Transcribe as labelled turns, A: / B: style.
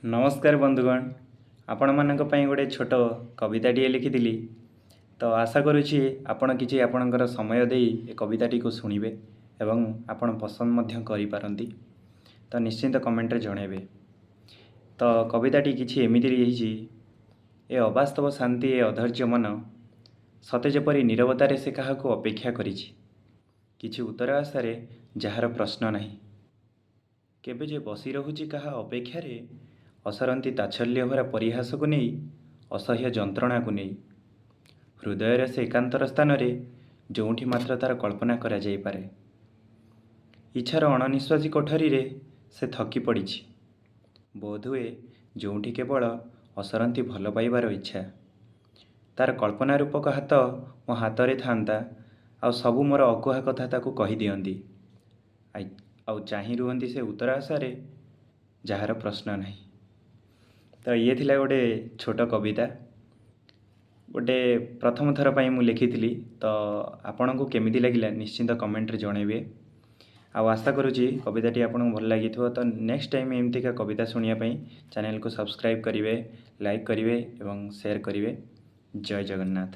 A: ନମସ୍କାର ବନ୍ଧୁଗଣ, ଆପଣମାନଙ୍କ ପାଇଁ ଗୋଟେ ଛୋଟ କବିତାଟିଏ ଲେଖିଥିଲି। ତ ଆଶା କରୁଛି ଆପଣ କିଛି ଆପଣଙ୍କର ସମୟ ଦେଇ ଏ କବିତାଟିକୁ ଶୁଣିବେ ଏବଂ ଆପଣ ପସନ୍ଦ ମଧ୍ୟ କରିପାରନ୍ତି। ତ ନିଶ୍ଚିନ୍ତ କମେଣ୍ଟରେ ଜଣାଇବେ। ତ କବିତାଟି କିଛି ଏମିତି ହେଇଛି: ଏ ଅବାସ୍ତବ ଶାନ୍ତି, ଏ ଅଧୈର୍ଯ୍ୟ ମନ, ସତେ ଯେପରି ନୀରବତାରେ ସେ କାହାକୁ ଅପେକ୍ଷା କରିଛି କିଛି ଉତ୍ତର ଆଶାରେ, ଯାହାର ପ୍ରଶ୍ନ ନାହିଁ। କେବେ ଯେ ବସି ରହୁଛି କାହା ଅପେକ୍ଷାରେ, ଅସରନ୍ତି ତାଚ୍ଛଲ୍ୟ ଭରା ପରିହାସକୁ ନେଇ, ଅସହ୍ୟ ଯନ୍ତ୍ରଣାକୁ ନେଇ, ହୃଦୟର ସେ ଏକାନ୍ତର ସ୍ଥାନରେ ଯେଉଁଠି ମାତ୍ର ତା'ର କଳ୍ପନା କରାଯାଇପାରେ। ଇଚ୍ଛାର ଅଣନିଶ୍ୱାସୀ କୋଠରୀରେ ସେ ଥକି ପଡ଼ିଛି ବୋଧହୁଏ, ଯେଉଁଠି କେବଳ ଅସରନ୍ତି ଭଲ ପାଇବାର ଇଚ୍ଛା। ତା'ର କଳ୍ପନା ରୂପକ ହାତ ମୋ ହାତରେ ଥାନ୍ତା ଆଉ ସବୁ ମୋର ଅକୁହା କଥା ତାକୁ କହିଦିଅନ୍ତି, ଆଉ ଚାହିଁ ରୁହନ୍ତି ସେ ଉତ୍ତର ଆଶାରେ, ଯାହାର ପ୍ରଶ୍ନ ନାହିଁ। ତ ଇଏ ଥିଲା ଗୋଟେ ଛୋଟ କବିତା, ଗୋଟେ ପ୍ରଥମ ଥର ପାଇଁ ମୁଁ ଲେଖିଥିଲି। ତ ଆପଣଙ୍କୁ କେମିତି ଲାଗିଲା, ନିଶ୍ଚିନ୍ତ କମେଣ୍ଟରେ ଜଣାଇବେ। ଆଉ ଆଶା କରୁଛି କବିତାଟି ଆପଣଙ୍କୁ ଭଲ ଲାଗିଥିବ। ତ ନେକ୍ସଟ ଟାଇମ୍ ଏମିତିକା କବିତା ଶୁଣିବା ପାଇଁ ଚ୍ୟାନେଲକୁ ସବସ୍କ୍ରାଇବ୍ କରିବେ, ଲାଇକ୍ କରିବେ ଏବଂ ସେୟାର କରିବେ। ଜୟ ଜଗନ୍ନାଥ।